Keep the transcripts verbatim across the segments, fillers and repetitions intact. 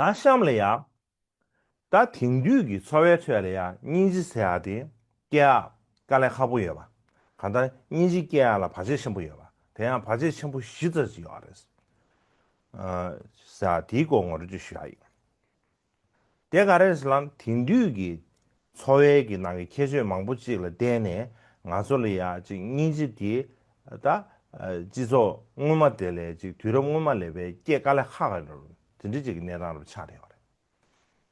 ད་གཤམ་ལ་ཡ། ད་དེང་དུས་ཀྱི་འཚོ་བའི་ཁྲོད་ལ་ཡ་སྙིང་རྗེ་ཟེར་ཡ་དེ་སྐྱེ་ཡག་དཀའ་ལས་ཁག་པོ་ཡོད་པ། གང་ལྟར་སྙིང་རྗེ་སྐྱེ་ཡག་ལ་བར་ཆད་ཆེན་པོ་ཡོད་པ། དེ་ཡང་བར་ཆད་ཆེན་པོ་བཞི་ཙམ་ཅིག་ཡོད་རེད། ཨ། ཟེར་ཡ་དེའི་སྐོར་ངོ་སྤྲོད་ཅིག་ཞུ་ཡ་ཡིན། དེ་ག་རེ་རེད་ཟེར་ན། དེང་དུས་ཀྱི་འཚོ་བའི་གི་ནང་གི་ཁྱད་ཆོས་མང་པོ་ཅིག་ལ་བརྟེན་ནས་ང་ཚོ་ལ་ཡ་ཅིག་སྙིང་རྗེ་དེ་ད་སྤྱི་ཚོགས་སྔོན་མ་དེ་ལས་ཅིག་དུས་རབས་སྔོན་མ་ལས་པའི་སྐྱེ་དཀའ་ལས་ཁག་ག་རེ་རེད། དེ་འདྲ་ཅིག་གི་གནས་སྟངས་རུ་ཆགས་བསྡད་ཡོད་རེད།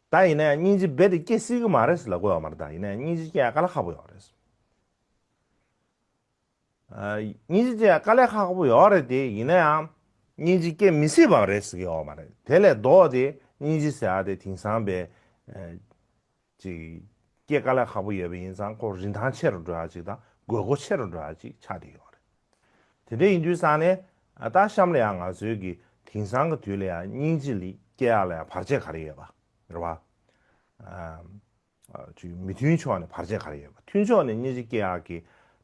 ད་ཡིན་ན་ཡང་སྙིང་རྗེ་རྦད་དེ་སྐྱེ་སྲིད་ཀྱི་མ་རེད་ཟེར་ལབ་དགོས་ཡོད་མ་རེད། ད་ཡིན་ན་ཡང་སྙིང་རྗེ་སྐྱེ་ཡ་དཀའ་ལས་ཁག་པོ་ཡོད་རེད། ཨ། སྙིང་རྗེ་སྐྱེ་ཡ་དཀའ་ལས་ཁག་པོ་ཡོད་རེད་དེ། ཡིན་ན་ཡང་སྙིང་རྗེ་སྐྱེ་མི་སྲིད་པ་རེད་ཟེར་གྱི་ཡོད་མ་རེད། དེ་ལས་ལྡོག་སྟེ་སྙིང་རྗེ་ཟེར་ཡ་དེ་དེང་སང་པའི་ཨ་ཅིག་སྐྱེ་དཀའ་ལས་ཁག་པོ་ཡོད་པ་ཡིན་ཙང་ཁོ་རིན་ཐང་ཆེ་རུ་འགྲོ་ཡ་ཅིག་དང་དགོས་མཁོ་ཆེ་རུ་འགྲོ་ཡ་ཅིག་ཆགས་བསྡད་ཡོད་རེད། དེ་འདྲ་ཡིན་དུས་ཙང་ནས་ཨ་ད་གཤམ་ལ་ཡང་ང་ཚོའི་གི་དེང་སང་གི་དུས་ལ་ཡང་སྙིང་རྗེ་ལི་སྐྱེ་ཡག་ལ་ཡང་བར་ཆད་ག་རེ་ཡོད་པ་རེད་བ། ཨ། ཨ། ཅིག་མི་མཐུན་ཕྱོགས་ནས་བར་ཆད་ག་རེ་ཡོད་པ། མཐུན་ཕྱོགས་ནས་སྙིང་རྗེ་སྐྱེ་ཡག་གི་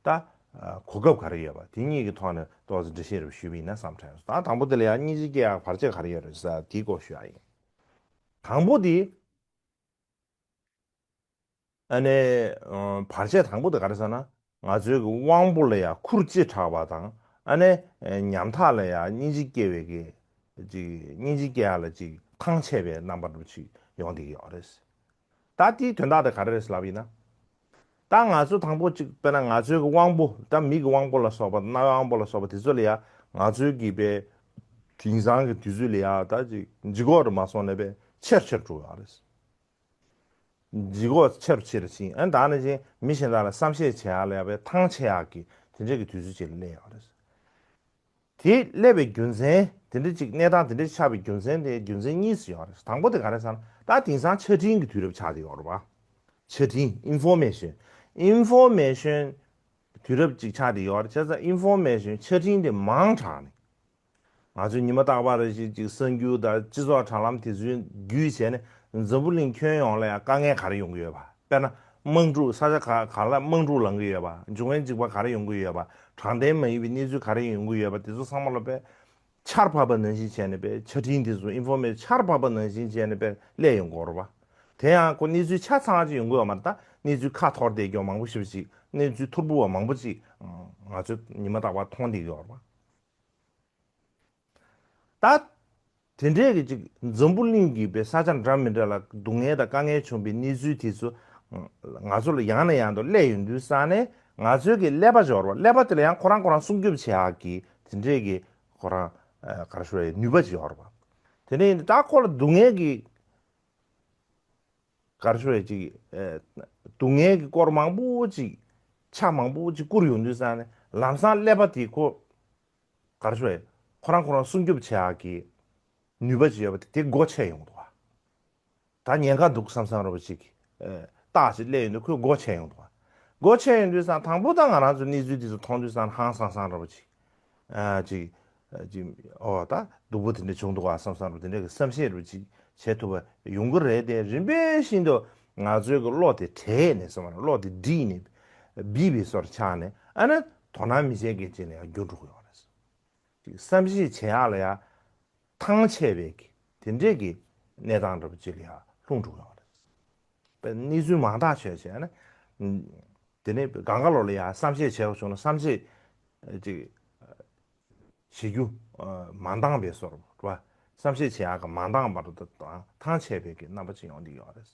ད་ཨ་གོ་སྐབས་ག་རེ་ཡོད་པ། དེ་གཉིས་ཀྱི་ཐོག་ནས་ཏོག་ཙམ་འགྲེལ་བཤད་རེ་ཞུས་པ་ཡིན་ན་བསམ་དྲན་སོང་། ད་དང་པོ་དེ་ལ་ཡང་སྙིང་རྗེ་སྐྱེ་ཡག་བར་ཆད་ག་རེ་ཡོད་རེད་ཟེར་དེའི་སྐོར་ཞུ་ཡག་ཡིན། དང་པོ་དེ། ཨ་ནི། ཨ། བར་ཆད་དང་པོ་དེ་ག་རེ་ཟེར་ན། ང་ཚོའི་གི་དབང་པོ་ལ་ཡང་ཁུར་ལྕེ་དྲག་པ་དང་། ཨ་ནི། ཨ། ཉམ་ཐག་ལ་ཡང་སྙིང་རྗེ་སྐྱེ་བའི་གི། ཅིག་སྙིང་རྗེ་སྐྱེ་ཡག་ལ་ཅིག་ཐང་ཆད་པའི་རྣམ་པ་འདྲ་པོ་ཅིག་ཡོང་བསྡད་ཀྱི་ཡོད་རེད། ད་དེའི་དོན་དག་དེ་ག་རེ་རེད་ལབ་ཡིན་ན། ད་ང་ཚོ་དང་པོ་ཅིག་དཔེར་ན་ང་ཚོའི་གི་དབང་པོ། ད་མིག་གི་དབང་པོ་ལ་སོགས་པ། རྣ་བའི་དབང་པོ་ལ་སོགས་པ་དེ་ཚོ་ལ་ཡང་ང་ཚོའི་གི་པའི་དེང་སང་གི་དུས་ཚོད་ལ་ཡང་ད་ཅིག་ལྗིད་ཁོག་ཏུ་མ་སོང་ནས་པའི་ཆེར་ཆེར་འགྲོ་ཡོད་རེད། ལྗིད་ཁོག་ཆེ་རུ་ཆེ་རུ་ཕྱིན། ཨ་ནི་ད་ནི་བཞིན་མི་གཞན་དག་ལ་བསམ་ཤེས་བྱེད་ཡག་ལ་ཡང་པའི་ཐང་ཆད་ཡག་གི་དེ་འདྲ་གི་དུས་ཚོད་ཅིག་ལ་སླེབས་ཡོད་རེད། དེ་སླེབས་པའི་རྒྱུ་མཚན། དེ་འདྲ་ཅིག་གནས་སྟངས་དེ་འདྲ་ཆགས་པའི་རྒྱུ་མཚན་དེ་རྒྱུ་མཚན་གཉིས་སུ་ཡོད་རེད། དང་པོ་དེ་ག་རེ་ཟེར་ན། ད་དེང་སང་ཆ་འཕྲིན་གྱི་དུས་རབས་ཆགས་བསྡད་ཡོད་རེད་པ། ཆ་འཕྲིན། ཨིན་ཕོར་མེ་ཤོན། ཨིན་ཕོར་མེ་ཤོན་དུས་རབས་ཅིག་ཆགས་བསྡད་ཡོད་རེད། བྱས་ཙང་ཨིན་ཕོར་མེ་ཤོན་ཆ་འཕྲིན་དེ་མང་དྲགས་ནས། ང་ཚོས་ཉི་མ་རྟག་པར་རེ་བཞིན་ཅིག་གསར་འགྱུར་དང་སྤྱི་ཚོགས་དྲ་ལམ་དེ་ཚོའི་བརྒྱུད་བྱས་ནས་འཛམ་བུ་གླིང་ཁྱོན་ཡོངས་ལ་ཡང་དཀའ་ངལ་ག་རེ་ཡོང་གི་ཡོད་པ། དཔེར་ན་དམག་འཁྲུག། ས་ཆ་ག་ག་ལ་དམག་འཁྲུག་ལངས་ཀྱི་ཡོད་པ། འབྱུང་བའི་འཇིགས་པ་ག་རེ་ཡོང་གི་ཡོད་པ། དྲང་བདེན་མ་ཡིན་པའི་གནས་ཚུལ་ག་རེ་ཡོང་གི་ཡོད་པ། དེ་ཚོ་ཚང་མ་ལ་དཔེ་ཆར་བབས་པ་ནང་བཞིན་བྱས་ནས། དཔེ་ཆ་འཕྲིན་དེ་ཚོ་ཨིན་ཕོར་མེ་ཆར་བབས་པ་ནང་བཞིན་བྱས་ནས་དཔེ་སླེབས་ཡོང་གི་ཡོད་རེད་པ། དེ་ཡང་ཁོ་གནས་ཚུལ་ཆ་ཚང་ཅིག་ཡོང་གི་ཡོད་མ་རེད། ད་གནས་ཚུལ་ཁ་འཐོར་བསྡད་ཀྱོག་མང་པོ་ཞེ་པོ་ཅིག། གནས་ཚུལ་ཐོར་བུ་བ་མང་པོ་ཅིག་ང་ཚོས་ཉི་མ་རྟག་པར་མཐོང་བསྡད་ཀྱི་ཡོད་རེད་པ། ད་དེ་འདྲའི་གི་ཅིག་འཛམ་བུ་གླིང་གི་པའི་ས་ཆ་འདྲ་མི་འདྲ་ལ་སྡུག་བསྔལ་དང་དཀའ་ངལ་བྱུང་བའི་གནས་ཚུལ་དེ་ཚོ་ང་ཚོ་ལ་ཡང་ནས་ཡང་དུ་སླེབས་ཡོང་དུས་ཙང་ནས། ང་ཚོའི་གི་ཀླད་པ་ཅིག་ཡོད་རེད་པ། ཀླད་པ་དེ་ལ་ཡང་ཁོ་རང་ཁོ་རང་སྲུང་སྐྱོབ་བྱེད་ཡག་གི་དེ་འདྲའི་གི་ཁོ་རང་ཨ་ག་རེ་ཞུ་དགོས་རེད། ནུས་པ་ཅིག་ཡོད་རེད་པ། དེ་ནས་ད་ཁོ་ལ་སྡུག་བསྔལ་གི་ག་རེ་ཞུ་དགོས་རེད། ཅིག་ཨ་སྡུག་བསྔལ་གི་སྐོར་མང་པོ་ཅིག་ཆ་མང་པོ་ཅིག་བསྐུར་ཡོང་དུས་ཙང་ནས། ལམ་སང་ཀླད་པ་དེ་ཁོ་ག་རེ་ཞུ་དགོས་རེད། ཁོ་རང་ཁོ་རང་སྲུང་སྐྱོབ་བྱེད་ཡག་གི་ནུས་པ་ཅིག་ཡོད་པ་དེ་དེ་སྒོ་ཕྱེ་ཡོང་འདུག་པ། ད་ཉེན་ཁ་འདུག་བསམ་བསམ་འདྲ་པོ་ཅིག་ཨ་རྟགས་ཅིག་སླེབས་ཡོང་དུས་ཁོས་སྒོ་ཕྱེ་ཡོང་འདུག་པ། སྒོ་ཕྱེ་ཡོང་དུས་ཙང་དང་པོ་ད་ང་རང་ཚོ་གནས་ཚུལ་དེ་ཚོ་མཐོང་དུས་ཙང་ཧང་སང་སང་འདྲ་པོ་ཅིག་ཨ་ཅིག་ཨ་ཅིག་ཨོ་ད་སྡུག་པོ་དེ་འདྲ་བྱུང་འདུག་པ་བསམ་བསམ་འདྲ་པོ་དེ་འདྲ་གི་བསམ་ཤེས་འདྲ་པོ་ཅིག་བྱེད་ཐུབ་པ་ཡོང་གི་རེད་དེ། རིམ་པས་བཞིན་དུ་ང་ཚོའི་གི་བློ་དེ་བྲེགས་ནས་ཟེར་བ་ན། བློ་དེ་འདྲིས་ནས་བིས་པའི་བཟོ་འདྲ་ཆགས་ནས། ཨ་ནི་དོ་སྣང་མི་བྱེད་མཁན་ཅིག་ལ་ཡང་འགྱུར་འགྲོ་གི་ཡོད་རེད། ཅིག་བསམ་གཞིག་བྱེད་ཡག་ལ་ཡང་ཐང་ཆད་པའི་གི་དེ་འདྲས་ཀྱི་གནས་སྟངས་འདྲ་པོ་ཅིག་ལ་ཡང་ལྷུང་འགྲོ་གི་ཡོད་རེད། དཔེ་གནས་ཚུལ་མང་དག་ཆོས་བྱས་ན། དེ་ནས་སྒང་ག་ལོག་ལ་ཡང་བསམ་ཤེས་བྱེད་དགོས་བྱུང་ན། བསམ་ཤེས་ཅིག་བྱེད་རྒྱུ་མ་འདང་བའི་བཟོ་འདྲ་པོ་རེད་པ། བསམ་ཤེས་བྱེད་ཡག་གི་མ་འདང་བ་འདྲ་དང་ཐང་ཆད་པའི་གི་རྣམ་པ་ཅིག་ཡོང་བསྡད་ཡོད་རེད།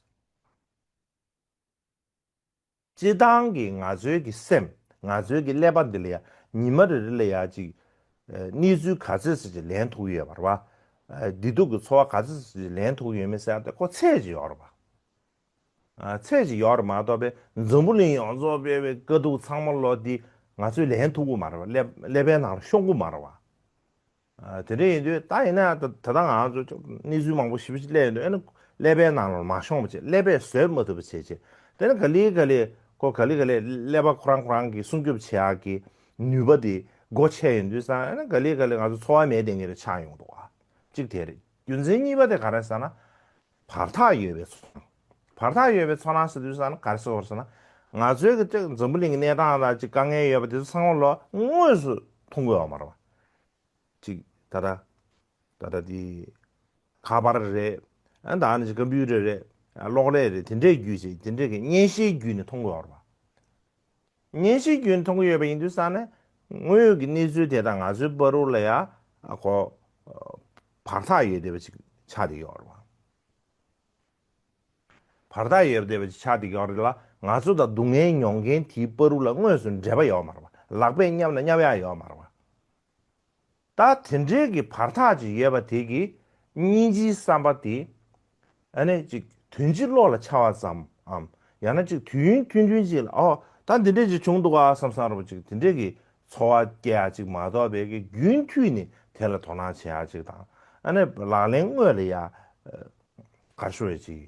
སྤྱིར་བཏང་གི་ང་ཚོའི་གི་སེམས། ང་ཚོའི་གི་ཀླད་པ་འདི་ལ་ཡ་ཉི་མ་རེ་རེ་ལ་ཡ་ཅིག་ཨ་གནས་ཚུལ་ག་ཚོད་ཙམ་ཅིག་ལེན་ཐུབ་ཀྱི་ཡོད་པ་རེད་པ། ཨ་བདེ་སྡུག་གི་ཚོར་བ་ག་ཚོད་ཙམ་ཅིག་ལེན་ཐུབ་ཀྱི་ཡོད་མེད་ཟེར་ཡ་དེ་ཁོ་ཚད་ཅིག་ཡོད་རེད་པ། ཨ་ཚད་ཅིག་ཡོད་རེད་མ་གཏོགས་པའི་འཛམ་བུ་གླིང་ཡོངས་རྫོགས་སྤེལ་བའི་དཀའ་སྡུག་ཚང་མ་ལོ་འདི་ང་ཚོས་ལེན་ཐུབ་ཀྱི་མ་རེད་པ། ཀླད་ཀླད་པའི་ནང་ལ་ཤོང་གི་མ་རེད་པ། ཨ་དེ་འདྲ་ཡིན་དུས་ད་ཡིན་ན་ད་ད་ལྟ་ང་ཚོ་གནས་ཚུལ་མང་པོ་ཞེ་པོ་ཅིག་སླེབས་ཡོང་དུས། ཨ་ནི་ཀླད་པའི་ནང་ལ་མ་ཤོང་བ་བྱས། ཀླད་པས་བཟོད་མ་ཐུབ་པ་བྱས་བྱས། དེ་ནི་ག་ལེ་ག་ལེ་ཁོ་ག་ལེ་ག་ལེ་ཀླད་པ་ཁོ་རང་ཁོ་རང་གིས་སྲུང་སྐྱོབ་བྱེད་ཡག་གི་ནུས་པ་དེ་སྒོ་ཕྱེ་ཡོང་དུས་ཙང་། ཨ་ནི་ག་ལེ་ག་ལེ་ང་ཚོ་འཚོ་བ་མེད་བསྡད་མཁན་རེ་ཆགས་ཡོང་འདུག་ག་གཅིག་དེ་རེད། རྒྱུ་མཚན་གཉིས་པ་དེ་ག་རེ་ཟེར་ན། བར་ཐག་ཡོད་པའི་ཚོར་སྣང་། བར་ཐག་ཡོད་པའི་ཚོར་སྣང་ཟེར་དུས་ཙང་ན་ག་རེ་ཟེར་བ་ཟེར་ན། ང་ཚོའི་གི་འཛམ་བུ་གླིང་གི་གནས་སྟངས་དང་ཅིག་དཀའ་ངལ་ཡོད་པ་དེ་ཚོ་ཚང་མ་ལོ་དངོས་སུ་མཐོང་གི་ཡོད་མ་རེད་པ། ཅིག་ད་ལྟ་ད་ལྟ་དེ་ཁ་པར་རེད། ཨ་ད་ནི་ཀམ་པུ་ཊར་རེད། ཨ་གློག་ཀླད་རེད། དེ་འདྲའི་བརྒྱུད་ཅིག་དེ་འདྲའི་གི་བརྙན་ཤེལ་བརྒྱུད་ནས་མཐོང་གི་ཡོད་རེད་པ། བརྙན་ཤེལ་བརྒྱུད་ནས་མཐོང་གི་ཡོད་པ་ཡིན་དུས་ཙང་ནས་དངོས་ཡོད་ཀྱི་གནས་ཚུལ་དེ་དང་ང་ཚོའི་བར་དུ་ལ་ཡ་ཨ་ཁོ་བར་ཐག་ཡོད་བསྡད་པ་ཅིག་ཆགས་བསྡད་ཀྱི་ཡོད་རེད་པ། བར་ཐག་ཡོད་བསྡད་པ་ཅིག་ཆགས་བསྡད་ཀྱི་ཡོད་རེད་ལ། ང་ཚོ་དང་སྡུག་བསྔལ་མྱོང་མཁན་དེའི་བར་དུ་ལ་དངོས་སུ་འབྲེལ་བ་ཡོད་མ་རེད་པ། ལག་པས་བསྙབས་ན་བསྙབས་ཡག་ཡོད་མ་རེད་པ། ད་དེ་འདྲའི་གི་བར་ཐག་ཅིག་ཡོད་པ་དེ་གི་སྙིང་རྗེའི་བསམ་པ་དེ་ཨ་ནི་ཅིག་དོན་སྤྱི་བློ་ལ་འཆར་བ་ཙམ་འམ། ཡང་ན་ཅིག་དུས་ཡུན་ཐུང་ཐུང་ཅིག་ལ་ཨོ་ད་འདི་འདྲས་ཅིག་བྱུང་འདུག་ག་བསམ་བསམ་རེད་པ་ཅིག་དེ་འདྲས་ཀྱི་ཚོར་བ་སྐྱེ་ཡ་ཅིག་མ་གཏོགས་པའི་གི་རྒྱུན་མཐུད་ནས་དེ་ལ་དོ་སྣང་བྱེད་ཡ་ཅིག་དང་། ཨ་ནི་ལག་ལེན་དངོས་ལ་ཡ་ག་རེ་ཞུ་ཡ་ཅིག་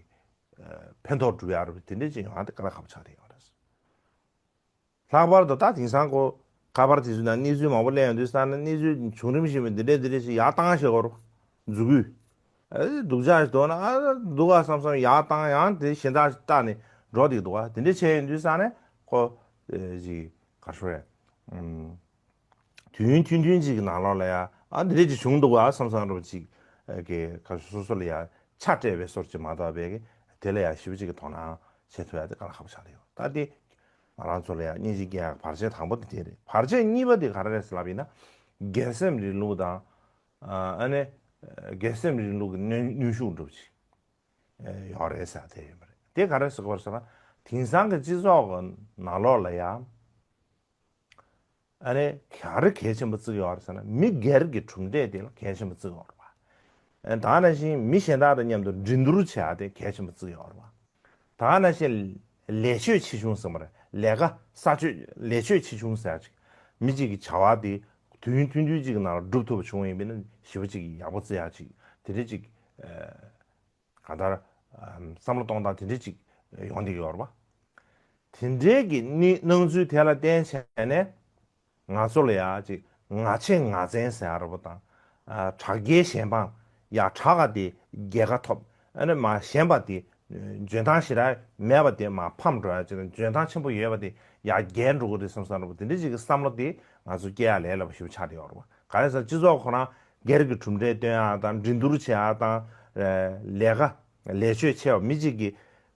ཕན་ཐོགས་སྒྲུབ་ཡ་རེད་པ་དེ་འདྲས་ཅིག་ཡོང་ཡ་དེ་དཀའ་ལས་ཁག་པོ་ཆགས་བསྡད་ཡོད་རེད། ལྷག་པར་དུ་ད་དེང་སང་ཁོ་ཁ་པར་དེ་ཚོའི་ནང་གནས་ཚུལ་མང་པོ་སླེབས་ཡོང་དུས་ཙང་ནས་གནས་ཚུལ་བྱུང་རིམ་བཞིན་པའི་འདི་འདྲས་འདི་འདྲས་ཞིག་ཡར་བཏང་ཞེས་གོ་རོ། མཛུབ་གུས། ཨེ་སྡུག་ཅག་ཞིག་འདུག་ན་ཨ་སྡུག་ག་བསམ་བསམ་ཡར་བཏང་ཡང་དེ་གཞན་དག་ཞིག་བལྟས་ནས་འགྲོ་བསྡད་འདུག་ག་དེ་འདྲས་བྱས་ཡོང་དུས་ཙང་ནས་ཁོ་ཨེ་ཅིག་ག་རེ་ཞུ་རེད། ཨུམ། དུས་ཡུན་ཐུང་ཐུང་ཅིག་གི་ནང་ལོགས་ལ་ཡ་ཨ་འདི་འདྲས་ཅིག་བྱུང་འདུག་ག་བསམ་བསམ་རོ་ཅིག་གི་ག་རེ་ཞུ་སོ་སོ་ལ་ཡ་ཆ་སྤྲད་པའི་སོར་ཅིག་མ་གཏོགས་པའི་གི་དེ་ལ་ཡ་ཞེ་པོ་ཅིག་གི་དོ་སྣང་བྱེད་ཐུབ་ཡ་དེ་དཀའ་ལས་ཁག་པོ་ཆགས་བསྡད་ཡོད། ད་དེ་ང་རང་ཚོ་ལ་ཡང་སྙིང་རྗེ་སྐྱེ་ཡག་བར་ཆད་དང་པོ་དེ་དེ་རེད། བར་ཆད་གཉིས་པ་དེ་ག་རེ་རེད་ཟེར་ལབ་ཡིན་ན། སྒེར་སེམས་རིང་ལུགས་དང་། ཨ་ནི། སྒེར་སེམས་རིང་ལུགས་ཀྱི་གནོན་གནོན་ཤུགས་འདྲ་པོ་ཅིག་ཡོད་རེད་ཟེར་དེ་ཡིན་པ་རེད། དེ་ག་རེ་ཟེར་གི་ཡོད་རེད་ཟེར་ན། དེང་སང་གི་སྤྱི་ཚོགས་ཀྱི་ནང་ལོགས་ལ་ཡང་། ཨ་ནི་ག་རེ་གལ་ཆེན་པོ་བརྩི་གི་ཡོད་རེད་ཟེར་ན། མི་སྒེར་གྱི་གྲུབ་འབྲས་དེ་ལ་གལ་ཆེན་པོ་བརྩི་གི་ཡོད་རེད་པ། ཨ་ནི་ད་ག་ནང་བཞིན་མི་གཞན་དག་དང་མཉམ་དུ་འགྲན་བསྡུར་བྱེད་ཡ་དེ་གལ་ཆེན་པོ་བརྩི་གི་ཡོད་རེད་པ། ད་ག་ནང་བཞིན་ལས་ཆོད་ཆེ་ཆུང་ཟེར་མ་རེད། ལས་ཀ་ས་ཆོད་ལས་ཆོད་ཆེ་ཆུང་ཟེར་ཡ་ཅིག་མི་གཅིག་གི་བྱ་བ་དེ་དུས་ཡུན་ཐུང་ཐུང་ཅིག་གི་ནང་ལ་སྒྲུབ་ཐུབ་པ་བྱུང་བ་ཡིན་པ་ན་ཞེ་པོ་ཅིག་ཡག་པོ་བརྩི་ཡ་ཅིག་དེ་འདྲ་ཅིག་གང་ལྟར་བསམ་བློ་གཏོང་སྟངས་དེ་འདྲ་ཅིག་ཡོང་བསྡད་ཡོད་རེད་པ། དེ་འདྲའི་གི་གནས་སྣང་ཚུལ་དེ་ལ་བརྟེན་བྱས་ནས་ང་ཚོ་ལ་ཡ་ཅིག་ང་ཆེ་ང་བཙན་ཟེར་ཡ་རེད་པ་དང་། དྲག་རྒྱལ་གཞན་ཕམ། ཡ་དྲག་ག་དེ་རྒྱལ་ཁ་ཐོབ། ཨ་ནི་མ་ཞན་པ་དེ་འཇོན་ཐང་ཞེ་དྲག་མེད་པ་དེ་མ་ཕམ་འགྲོ་ཡ་ཅིག་དང་། འཇོན་ཐང་ཆེན་པོ་ཡོད་པ་དེ་ཡ་རྒྱལ་འགྲོ་གི་རེད་བསམ་བསམ་རེད་པ། དེ་འདྲ་ཅིག་གི་བསམ་བློ་དེ་ང་ཚོ་སྐྱེ་ཡ་ལས་སླ་པོ་ཞིག་ཆགས་བསྡད་ཡོད་རེད་པ། ག་རེ་ཟེར་སྤྱི་ཚོགས་ཁོ་རང་སྒེར་གྱི་གྲུབ་འབྲས་སྟོན་ཡག་དང་འགྲན་བསྡུར་བྱེད་ཡག་དང་། ལས་ཀ་ལས་ཆོད་ཆེ་བ་མི་གཅིག་གིས་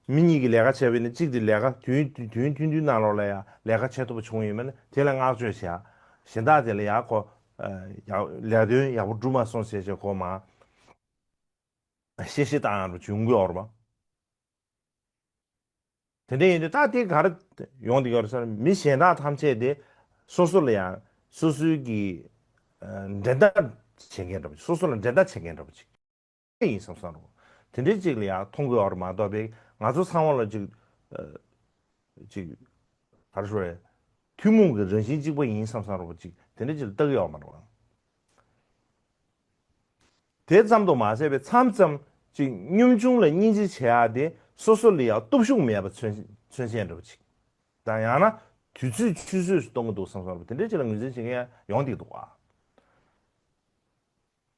མི་གཉིས་ཀྱིས་ལས་ཀ་བྱས་པ་ཡིན་ན་གཅིག་དེ་ལས་ཀ་དུས་དུས་ཐུང་ཐུང་ནང་ལོགས་ལ་ཡང་ལས་ཀ་བྱེད་ཐུབ་པ་བྱུང་ཡོད་མེད་ན་དེ་ལ་བསྔགས་བརྗོད་བྱེད་ཡག་གཞན་དག་དེ་ལ་ཡང་ཁོ་ཡག་ལས་དོན་ཡག་པོ་སྒྲུབ་མ་སོང་ཟེར་བྱས་ཁོ་མ་གཤེ་གཤེ་བཏང་ཡག་འདྲ་བྱུང་གི་ཡོད་རེད་པ། དེ་འདྲ་ཡིན་དུས་ད་དེ་ག་རེ་ཡོང་གི་ཡོད་རེད་ཟེར་ན། མི་གཞན་དག་ཐམས་ཅད་དེ་སོ་སོ་ལ་ཡང་སོ་སོའི་གི་ཨ་འགྲན་ཟླ་བྱེད་མཁན་འདྲ་པོ་ཅིག་སོ་སོ་ལ་འགྲན་ཟླ་བྱེད་མཁན་འདྲ་པོ་ཅིག་ཡིན་བསམ་བསམ་རོ། དེ་འདྲ་ཅིག་ལ་ཡང་མཐོང་གི་ཡོད་རེད་མ་གཏོགས་པའི་ང་ཚོ་ཚང་མ་ལ་ཅིག་ཨ་ཅིག་ག་རེ་ཞུ་རེད། ཐུན་མོང་གི་རང་བཞིན་གཅིག་པ་ཡིན་བསམ་བསམ་རོ་ཅིག་དེ་འདྲ་ཅིག་ལ་ལྟ་གི་ཡོད་མ་རེད་པ། དེ་ཙམ་དུ་མ་ཟད་པའི་མཚམས་མཚམས་ཅིག་གཉོམ་ཆུང་ལ་སྙིང་རྗེ་བྱེད་ཡག་དེ་སོ་སོ་ལ་ཡང་སྟོབས་ཤུགས་མེད་པ་མཚོན་མཚོན་བྱེད་འདྲ་པོ་ཅིག་དང་། ཡང་ན་དུས་ཚོད་ཆུད་ཟོས་སུ་གཏོང་གི་འདུག་བསམ་བསམ་པ་དེ་འདྲའི་ཅིག་ལ་ངོས་འཛིན་བྱེད་མཁན་ཡང་ཡོང་བསྡད་འདུག་པ།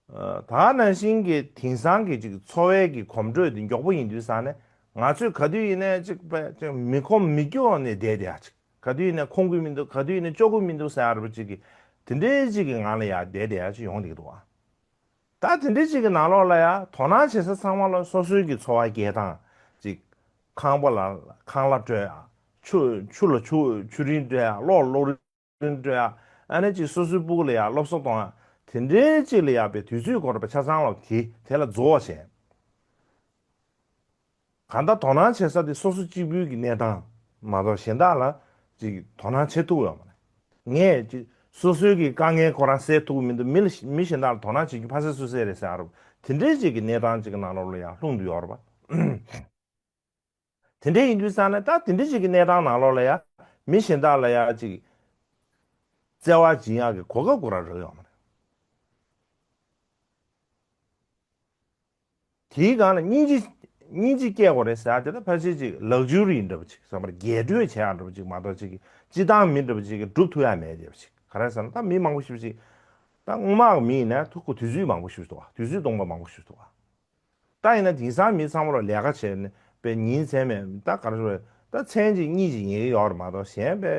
ད་ག་ནང་བཞིན་གྱི་དེང་སང་གི་ཅིག་འཚོ་བའི་གི་གོམ་བགྲོད་དེ་མགྱོགས་པོ་ཡིན་དུས་ཙང་ནས་ང་ཚོས་ག་དུས་ཡིན་ནའི་ཅིག་པ་ཅིག་མི་ཁོམ་མི་སྐྱོ་ནས་བསྡད་བསྡད་ཡག་ཅིག་ག་དུས་ཡིན་ནའི་ཁོམ་གི་མི་འདུག་ག་དུས་ཡིན་ནའི་སྐྱོ་གི་མི་འདུག་ཟེར་ཡག་རེ་པོ་ཅིག་གི་དེ་འདྲའི་ཅིག་གི་ངང་ལ་ཡ་བསྡད་བསྡད་ཡག་ཅིག་ཡོང་བསྡད་ཀྱི་འདུག་པ། ད་དེ་འདྲའི་ཅིག་གི་ནང་ལོགས་ལ་ཡ་དོ་སྣང་བྱེད་ས་ཚང་མ་ལ་སོ་སོའི་གི་འཚོ་བ་སྐྱེལ་སྟངས་ཅིག་ཁང་པ་ལ་ཁང་གླ་སྤྲོད་ཡག་ཆུ་ཆུ་ལ་ཆུ་ཆུ་རིན་སྤྲོད་ཡག་གློག་ལ་གློག་རིན་སྤྲོད་ཡག་ཨ་ནི་ཅིག་སོ་སོའི་སྤུ་གུ་ལ་ཡ་སློབ་གསོ་གཏོང་ཡག་དེ་འདྲའི་ཅིག་ལ་ཡ་པའི་དུས་ཚོད་འགོར་བའི་ཆ་ཚང་ལ་དེ་དེ་ལ་རྫོགས་བྱས། གང་ལྟར་དོ་སྣང་བྱེད་ས་དེ་སོ་སོ་གཅིག་པུའི་གི་གནས་སྟངས་མ་གཏོགས་གཞན་དག་ལ་ཅིག་དོ་སྣང་བྱེད་ཐུབ་ཡོད་མ་རེད། ངས་ཅིག་སོ་སོའི་གི་དཀའ་ངལ་ཁོ་རང་སེལ་ཐུབ་ཀྱི་མི་འདུག་མི་ལ་མི་གཞན་དག་ལ་དོ་སྣང་བྱེད་རྒྱུ་ཕ་སེ་སུ་སེ་རེད་ཟེར་ཡག་རེད་པ། དེ་འདྲའི་ཅིག་གི་གནས་སྟངས་ཅིག་གི་ནང་ལོགས་ལ་ཡང་ལྷུང་དུ་ཡོད་རེད་པ། དེ་འདྲ་ཡིན་དུས་ཙང་ནས་ད་དེ་འདྲ་ཅིག་གི་གནས་སྟངས་ནང་ལོགས་ལ་ཡ་མི་གཞན་དག་ལ་ཡ་ཅིག་བརྩེ་བ་སྦྱིན་ཡག་གི་གོ་སྐབས་ཁོ་རང་རག་ཡོད་མ་རེད། དེའི་སྒང་ལ་སྙིང་རྗེ་སྙིང་རྗེ་སྐྱེ་དགོས་རེད་ཟེར་ཡག་དེ་ད་ཕལ་ཆེར་ཅིག་ལག་འཇུ་རིགས་འདྲ་པོ་ཅིག་བསམ་པར་རྒྱས་སྤྲོས་བྱེད་ཡག་འདྲ་པོ་ཅིག་མ་གཏོགས་ཅིག་གི་སྤྱི་བཏང་མི་འདྲ་པོ་ཅིག་གིས་སྒྲུབ་ཐུབ་ཡག་མེད་བསྡད་པ་ཅིག་ག་རེ་ཟེར་ན་ད་མི་མང་པོ་ཞེ་པོ་ཅིག་ད་སྔོན་མ་གི་མི་ཡིན་ན་ཐུག་གི་དུས་ཚོད་མང་པོ་ཞེ་པོ་ཅིག་འདུག་བ། དུས་ཚོད་སྟོང་པ་མང་པོ་ཞེ་པོ་ཅིག་འདུག་བ། ད་ཡིན་ན་དེང་སང་མི་ཚང་མ་ལ་ལས་ཀ་བྱས་ནས་པའི་ཉིན་མཚན་མེད་ད་ག་རེ་ཟེར་ད་མཚན་གཅིག་གཉིས་གཅིག་ཉལ་གི་ཡོད་རེད་མ་གཏོགས་གཞན་པའི་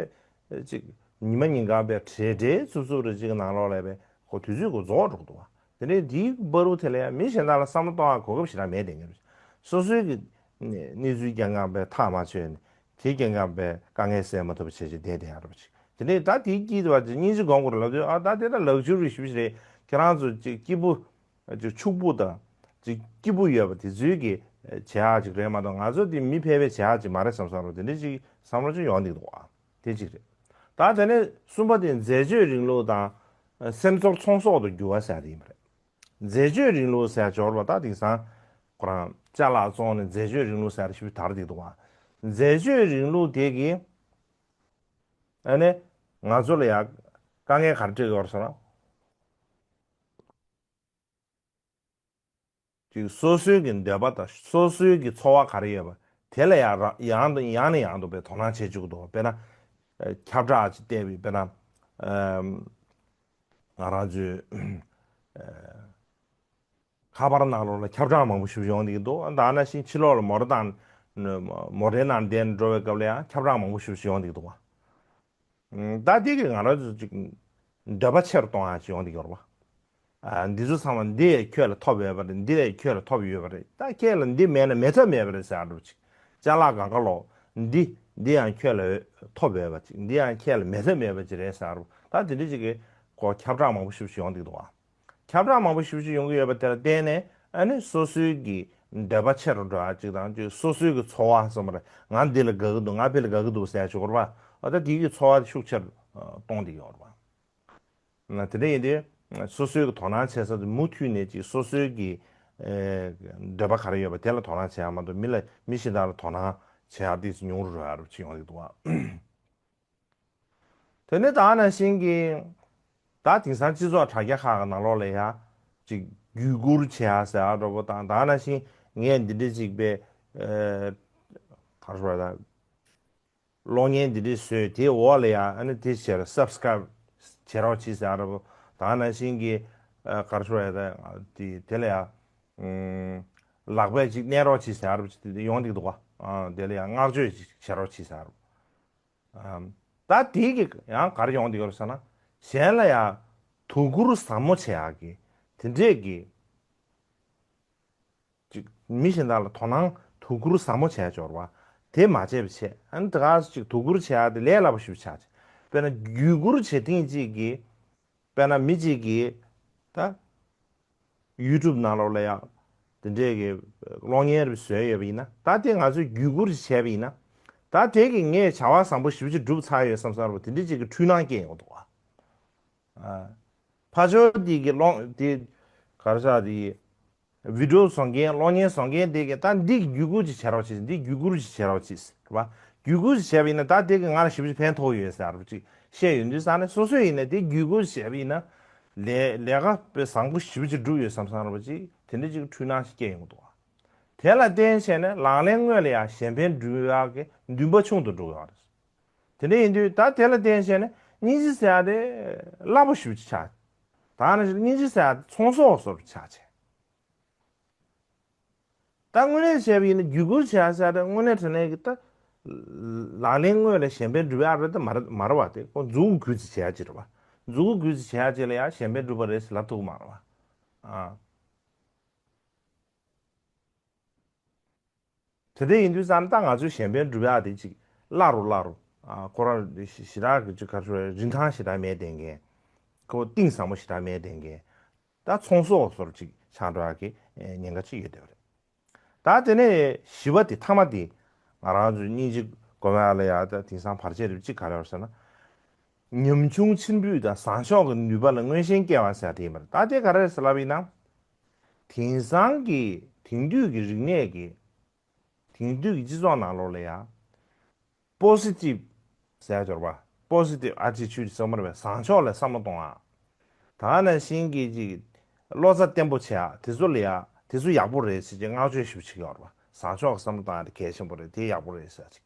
ཅིག་ཉི་མ་ཉིན་གང་པའི་བྲེལ་བྲེལ་འཚུབ་འཚུབ་རེ་ཅིག་གི་ནང་ལོགས་ལ་པའི་ཁོ་དུས་ཚོད་ཁོ་རྫོགས་འགྲོ་གི་འདུག་བ། དེ་ནས་དེའི་བར་དུ་དེ་ལ་ཡང་མི་གཞན་དག་ལ་བསམ་བློ་གཏོང་ཡག་གོ་སྐབས་ཞེ་དྲག་མེད་བསྡད་མཁན་རེད། སོ་སོའི་གི་གནས་ཚུལ་རྐྱང་རྐྱང་པའི་ཐག་མ་ཆོད་ནས་དེ་རྐྱང་རྐྱང་པའི་དཀའ་ངལ་སེལ་མ་ཐུབ་པ་བྱས་བྱས་བསྡད་བསྡད་ཡ་རེད་པ་ཅིག་དེ་ནས་ད་དེའི་དཀྱིལ་དུ་བ་ཅིག་སྙིང་རྗེ་སྒོམ་དགོས་རེད་ལབ་དུས། ཨ་ད་དེ་ད་ལག་འཁྱེར་རེ་ཞིབ་ཞིག་རེད། ཁྱེད་རང་ཚོ་ཅིག་སྐྱིད་པོ་ཅིག་ཕྱུག་པོ་དང་ཅིག་སྐྱིད་པོ་ཡོད་པ་དེ་ཚོའི་གི་བྱེད་ཡག་ཅིག་རེད་མ་གཏོགས། ང་ཚོ་དེ་མི་ཕལ་པའི་བྱེད་ཡག་ཅིག་མ་རེད་བསམ་བསམ་རོགས། དེ་འདྲ་ཅིག་བསམ་བློ་ཅིག་ཡོང་བསྡད་འདུག་ཨ། དེ་གཅིག་རེད། ད་དེ་ནས་གསུམ་པ་དེ་འཛད་སྤྱོད་རིང་ལུགས་དང་སེམས་ཚོར་ཚོང་ཟོག་ཏུ་འགྱུར་བ་ཟེར་ཡ་དེ་ཡིན་པ་རེད། འཛད་སྤྱོད་རིང་ལུགས་ཟེར་ཡ་སྦྱོར་བ་ད་དེང་སང་ཁོ་རང་ཅ་ལག་བཙོང་ནས་འཛད་སྤྱོད་རིང་ལུགས་ཟེར་ཡ་ཞིག་དར་བསྡད་འདུག་བ། འཛད་སྤྱོད་རིང་ལུགས་དེ་གིས་ཨ་ནི་ང་ཚོ་ལ་ཡ་དཀའ་ངལ་ག་རེ་སྤྲད་ཀྱི་ཡོད་རེད་ཟེར་ན། ཅིག་སོ་སོའི་གི་འདོད་པ་དང་སོ་སོའི་གི་ཚོར་བ་ག་རེ་ཡོད་པ་དེ་ལ་ཡང་ར་ཡང་དང་ཡང་ནས་ཡང་དུ་དཔེ་དོ་སྣང་བྱེད་བཅུག་གི་འདུག་དཔེར་ན་ཨ་ཁྱབ་བསྒྲགས་ཅིག་བལྟས་པའི་དཔེར་ན་ཨམ་ང་རང་ཚོའི་ཨ་ཁ་པར་ནང་ལོགས་ལ་ཁྱབ་བསྒྲགས་མང་པོ་ཞིག་ཡོང་བསྡད་ཀྱི་འདུག་ད་ནང་བཞིན་ཕྱི་ལོགས་ལ་མོ་ཊ་དང་མོ་ཊའི་ནང་བསྡད་ནས་འགྲོ་བའི་སྐབས་ལ་ཡང་ཁྱབ་བསྒྲགས་མང་པོ་ཞིག་ཞིག་ཡོང་བསྡད་ཀྱི་འདུག་བ། ད་དེ་གིས་ང་རང་ཚོ་ཅིག་འདོད་པ་ཆེ་རུ་གཏོང་ཡག་ཅིག་ཡོང་གི་ཡོད་རེད་པ། ཨ་འདི་ཚོ་ཚང་མ་འདི་ཡང་ཁྱོད་ལ་ཐོབ་ཡོད་པ་རེད། འདི་ལ་ཡང་ཁྱོད་ལ་ཐོབ་ཡོད་པ་རེད། ད་ཁྱེད་ལ་འདི་མེད་ན་མེད་ཐབས་མེད་པ་རེད་ཟེར་ཡག་འདྲ་པོ་ཅིག་ཅ་ལག་གང་ག་ལོག་འདི་འདི་ཡང་ཁྱོད་ལ་ཐོབ་ཡོད་པ་ཅིག་འདི་ཡང་ཁྱེད་ལ་མེད་ཐབས་མེད་པ་ཅིག་རེད་ཟེར་ཡག་འདྲ་པོ། ད་དེ་འདྲ་ཅིག་གི་ཁོ་ཁྱབ་བསྒྲགས་མང་པོ་ཞེ་པོ་ཅིག་ཡོང་གི་འདུག་ཨ། ཁྱབ་བསྒྲགས་མང་པོ་ཞེ་པོ་ཅིག་ཡོང་གི་ཡོད་པ་དེ་ལ་བརྟེན་ནས་ཨ་ནི་སོ་སོའི་གི་འདོད་པ་ཆེ་རུ་འགྲོ་ཡག་ཅིག་དང་ཅིག་སོ་སོའི་གི་ཚོར་བ་ཟེར་བ་རེད། ང་འདི་ལ་དགའ་གི་འདུག་ང་ཕ་ལ་དགའ་གི་འདུག་ཟེར་ཡག་ཅིག་ཡོད་རེད་པ། ཨ་ད་དེ་གི་ཚོར་བ་ཤུགས་ཆེ་རུ་གཏོང་བསྡད་ཡོད་རེད་པ། ན་དེ་འདྲ་ཡིན་དུས་སོ་སོའི་གི་དོ་སྣང་བྱེད་ས་དེ་མུ་མཐུད་ནས་ཅིག་སོ་སོའི་གི་ཨེ་འདོད་པ་ག་རེ་ཡོད་པ་དེ་ལ་དོ་སྣང་བྱེད་ཡག་མ་གཏོགས་མི་ལ་མི་གཞན་དག་ལ་དོ་སྣང་བྱེད་ཡག་དེ་ཉུང་རུ་འགྲོ་ཡག་རུ་ཅིག་ཡོང་གི་འདུག་བ། དེ་ནས་ད་ག་ནང་བཞིན་གྱི་ད་དེང་སང་སྤྱི་ཚོགས་དྲ་རྒྱ་ཁག་གི་ནང་ལོགས་ལ་ཡ་ཅིག་བརྒྱུད་བསྐུར་བྱེད་ཡ་ཟེར་ཡ་འདྲ་པོ་དང་། ད་ག་ནང་བཞིན་ངས་འདི་འདྲ་ཅིག་པའི་ཨ་ག་རེ་ཟེར་དགོས་རེད། ད་གློག་བརྙན་འདི་འདྲ་བཟོས་དེའི་འོག་ལ་ཡ་ཨ་ནི་དེ་བྱས་ར་སབ་སི་ཀ་རབ་བྱེད་རོགས་གྱིས་ཟེར་ཡ་འདྲ་པོ། ད་ག་ནང་བཞིན་གྱི་ཨ་ག་རེ་ཟེར་དགོས་རེད། ད་དེ་དེ་ལ་ཡ་ཨ་ལག་པས་ཅིག་མནན་རོགས་གྱིས་ཟེར་ཡ་འདྲ་པོ་ཅིག་དེ་ཡོང་བསྡད་འདུག་ག་ཨ་དེ་ལ་ཡ་བསྔགས་བརྗོད་ཅིག་བྱེད་རོགས་གྱིས་ཟེར་ཡ་འདྲ་པོ། ཨམ། ད་དེ་གི་ཡང་ག་རེ་ཡོང་བསྡད་ཡོད་རེད་ཟེར་ན། གཞན་ལ་ཡང་དོ་ཁུར་ཟབ་མོ་བྱེད་ཡག་གི་དེ་འདྲས་ཀྱི་ཅིག་མི་གཞན་དག་ལ་དོ་སྣང་དོ་ཁུར་ཟབ་མོ་བྱས་འབྱོར་བ་དེ་མ་བྱས་པ་བྱས། ཨ་ནི་དེ་ག་ཅིག་དོ་ཁུར་བྱེད་ཡག་དེ་ལས་སླ་པོ་ཞིག་ཆགས་ཅིག་དཔེར་ན་བརྒྱུད་བསྐུར་བྱེད་ཐེངས་གཅིག་གི་དཔེར་ན་མི་གཅིག་གིས་ད་ཡུ་ཊུབ་ནང་ལོགས་ལ་ཡང་དེ་འདྲས་ཀྱི་གློག་བརྙན་རེ་བཟོས་ཡོད་པ་ཡིན་ན། ད་དེ་ང་ཚོས་བརྒྱུད་བསྐུར་ཞིག་བྱས་པ་ཡིན་ན། ད་དེ་གིས་ངས་བྱ་བ་བཟང་པོ་ཞེ་པོ་ཅིག་བསྒྲུབས་ཚར་ཡོད་བསམ་བསམ་པ་དེ་འདྲས་ཅིག་གི་འཁྲུལ་སྣང་སྐྱེ་ཡོང་གི་འདུག་བ། ཨ། ཕར་ཕྱོགས་དེ་གི་གློག་དེ་ག་རེ་ཟེར་དེ། བི་ཌི་ཡོ་བཟོ་མཁན་གློག་བརྙན་བཟོ་མཁན་དེ་གིས་ད་འདི་བརྒྱུད་བསྐུར་ཅིག་བྱེད་རོགས་བྱེད། འདི་བརྒྱུད་བསྐུར་ཅིག་བྱེད་རོགས་བྱེད་ཟེར་བ། བརྒྱུད་བསྐུར་ཅིག་བྱས་པ་ཡིན་ན་ད་དེ་གིས་ང་ལ་ཞེ་པོ་ཅིག་ཕན་ཐོགས་ཡོད་ཟེར་བ་ཅིག་བཤད་ཡོང་དུས་ཙང་ནས། སོ་སོ་ཡིན་ན་དེ་བརྒྱུད་བསྐུར་ཅིག་བྱས་པ་ཡིན་ན་ལས་ལས་ཀ་དཔེ་བཟང་པོ་ཞེ་པོ་ཅིག་བསྒྲུབས་ཡོད་བསམ་བསམ་པ་ཅིག་དེ་འདྲ་ཅིག་འཁྲུལ་སྣང་ཞིག་སྐྱེ་ཡོང་གི་འདུག་བ། དེ་ལ་བརྟེན་བྱས་ནས་ལག་ལེན་དངོས་ལ་ཡང་གཞན་ཕན་སྒྲུབ་ཡག་གི་འདུན་པ་ཆུང་དུ་འགྲོ་གི་ཡོད་རེད། དེ་འདྲ་ཡིན་དུས་ད་དེ་ལ་བརྟེན་བྱས་ནས་སྙིང་རྗེ་ཟེར་ཡག་དེ་སླ་པོ་ཞེ་པོ་ཅིག་ཆགས། ད་ནི་སྙིང་རྗེ་ཟེར་ཡག་དེ་ཚོང་ཟོག་བཟོ་འདྲ་ཆགས་བྱས། ད་དངོས་གནས་བྱས་པ་ཡིན་ན་བརྒྱུད་བསྐུར་བྱེད་ཡག་ཟེར་ཡག་དེ་དངོས་གནས་དྲང་གནས་ཀྱི་ད་ལག་ལེན་དངོས་ལ་གཞན་ཕན་སྒྲུབ་ཡག་རེད་ད་མ་རེད་མ་རེད་བ། དེ་ཁོ་མཛུབ་གུ་འགུལ་ཙམ་བྱེད་ཡག་ཅིག་རེད་བ། མཛུབ་གུ་འགུལ་ཙམ་བྱེད་ཡག་ཅིག་ལ་ཡང་གཞན་ཕན་སྒྲུབ་པ་རེད་ཟེར་ལབ་ཐུབ་ཀྱི་མ་རེད་བ། ཨ། དེ་འདྲ་ཡིན་དུས་ཙང་ད་ང་ཚོས་གཞན་ཕན་སྒྲུབ་ཡག་དེ་ཅིག་སླ་རུ་སླ་རུ། ཨ། ཁོ་རང་ཞེ་དྲག་གི་ཅིག་ག་རེ་ཟེར། རིན་ཐང་ཞེ་དྲག་མེད་བསྡད་མཁན། ཁོ་གཏིང་ཟབ་མོ་ཞེ་དྲག་མེད་བསྡད་མཁན། ད་ཚོང་ཟོག་བཟོ་འདྲ་ཅིག་ཆགས་འགྲོ་ཡག་གི་ཉེན་ཁ་ཅིག་ཡོད་བསྡད་པ་རེད། ད་དེ་ནས་བཞི་པ་དེ་ཐ་མ་དེ་ང་རང་ཚོའི་སྙིང་རྗེ་སྒོམ་ཡག་ལ་ཡ་ད་དེང་སང་བར་ཆད་རེ་ཅིག་ག་རེ་ཡོད་ཟེར་ན། ཉམ་ཆུང་ཕྱིར་འབུད་དང་བཟང་ཕྱོགས་ཀྱི་ནུས་པ་ལ་མངོན་ཞེན་སྐྱེ་བ་ཟེར་དེ་ཡིན་པ་རེད། ད་དེ་ག་རེ་རེད་ཟེར་ལབ་ཡིན་ན། དེང་སང་གི་དེང་དུས་ཀྱི་རིག་གནས་ཀྱི་དེང་དུས་ཀྱི་སྤྱི་ཚོགས་ནང་ལོགས་ལ་ཡ། པོ་སི་ཊིབ་ཟེར་ཡག་འབྱོར་པ། པོ་སི་ཊིབ་ཨེ་ཊི་ཅུཌ་ཟེར་མ་རེད་པས། བཟང་ཕྱོགས་ལ་བསམ་བློ་གཏོང་ཡག་ད་ག་ནང་བཞིན་གྱི་ཅིག་བློ་རྩ་བརྟན་པོ་བྱེད་ཡག་དེ་ཚོ་ལ་ཡ་དེ་ཚོ་ཡག་པོ་རེད་ཟེར་གྱི་བསྔགས་བརྗོད་ཞེ་པོ་བྱེད་ཀྱི་ཡོད་རེད་པ། བཟང་ཕྱོགས་ཀྱི་བསམ་བློ་གཏོང་ཡག་དེ་གལ་ཆེན་པོ་རེད། དེ་ཡག་པོ་རེད་ཟེར་ཅིག་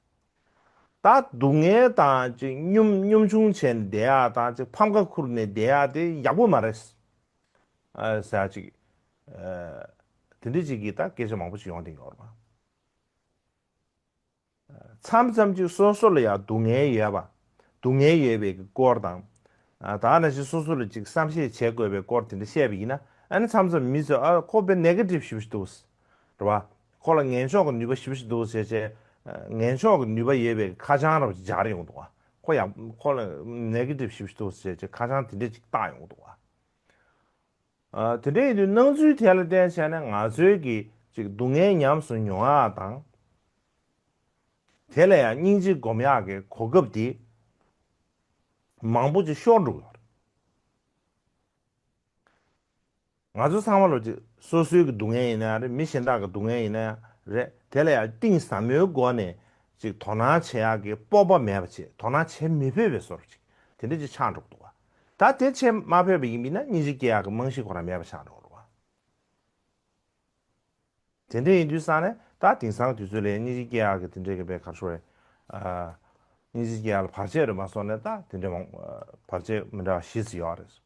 ད་སྡུག་བསྔལ་དང་ཅིག་གཉོམ་གཉོམ་ཆུང་བྱས་ནས་བསྡད་ཡག་དང་ཅིག་ཕམ་ཁ་ཁུར་ནས་བསྡད་ཡག་དེ་ཡག་པོ་མ་རེད། ཨ་ཟེར་ཅིག་ཨ་དེ་འདྲ་ཅིག་གི་ད་སྐད་ཆ་མང་པོ་ཅིག་ཡོང་བསྡད་ཡོད་རེད་པ། མཚམས་མཚམས་ཅིག་སོ་སོ་ལ་ཡང་སྡུག་བསྔལ་ཡོད་པ། སྡུག་བསྔལ་ཡོད་པའི་གི་སྐོར་དང་། ཨ་ད་ག་ནང་བཞིན་སོ་སོ་ལ་ཅིག་བསམ་ཤེས་བྱེད་དགོས་པའི་སྐོར་དེ་འདྲ་བཤད་པ་ཡིན་ན། ཨ་ནི་མཚམས་མཚམས་མི་ཚོས་ཨ་ཁོ་དཔེ་ནེ་གེ་ཊིབ་ཞེ་པོ་ཞིག་འདུག་རེད་པ། ཁོ་ལ་ངན་ཕྱོགས་ཀྱི་ནུས་པ་ཞེ་པོ་ཞིག་འདུག་ཟེར་བྱས། ངན་ཕྱོགས་ཀྱི་ནུས་པ་ཡོད་པའི་ཁ་བྱང་རབ་ཅིག་སྦྱར་ཡོང་འདུག་བ། ཁོ་ཡང་ཁོ་ལ་ནེ་གེ་ཊིབ་ཞེ་པོ་ཞིག་འདུག་ཟེར་བྱས་ཁ་བྱང་དེ་འདྲས་ཅིག་བཏགས་ཡོང་འདུག་བ། ཨ། དེ་འདྲ་ཡིན་དུས་སྣང་ཚུལ་དེ་ལ་བརྟེན་བྱས་ནས་ང་ཚོའི་གི་ཅིག་སྡུག་བསྔལ་ཉམས་སུ་མྱོང་ཡག་དང་། དེ་ལ་ཡང་སྙིང་རྗེ་སྒོམ་ཡག་གི་གོ་སྐབས་དེ་མང་པོ་ཅིག་ཤོར་འགྲོ་གི་ཡོད་རེད། ང་ཚོ་ཚང་མ་ལོ་ཅིག་སོ་སོའི་གི་སྡུག་བསྔལ་ཡིན་ན་ཡང་རེད། མི་གཞན་དག་གི་སྡུག་བསྔལ་ཡིན་ན་ཡང་རེད། དེ་ལ་ཡང་གཏིང་ཟབ་མོའི་སྒོ་ནས་ཅིག་དོ་སྣང་བྱེད་ཡག་གི་སྤོབས་པ་མེད་པ་བྱས། དོ་སྣང་བྱེད་མི་ཕོད་པའི་བཟོ་འདྲ་ཅིག་དེ་འདྲ་ཅིག་ཆགས་འགྲོ་གི་འདུག་བ། ད་དེ་བྱེད་མ་ཕོད་པ་ཡིན་པས་ན་སྙིང་རྗེ་སྐྱེ་ཡག་གི་རྨང་གཞི་ཁོ་རང་མེད་པ་ཆགས་འགྲོ་གི་རེད་བ། དེ་འདྲ་ཡིན་དུས་ཙང་ནས་ད་དེང་སང་དུས་ཚོད་ལ་སྙིང་རྗེ་སྐྱེ་ཡག་གི་དེ་འདྲའི་གི་དཔེ་ག་རེ་ཟེར་དགོས་རེད། ཨ། སྙིང་རྗེ་སྐྱེ་ཡག་ལ་བར་ཆད་རེད་མ་སོང་ནས་ད་དེ་འདྲ་མང་བར་ཆད་མི་འདྲ་བ་བཞི་ཙམ་ཡོད་རེད།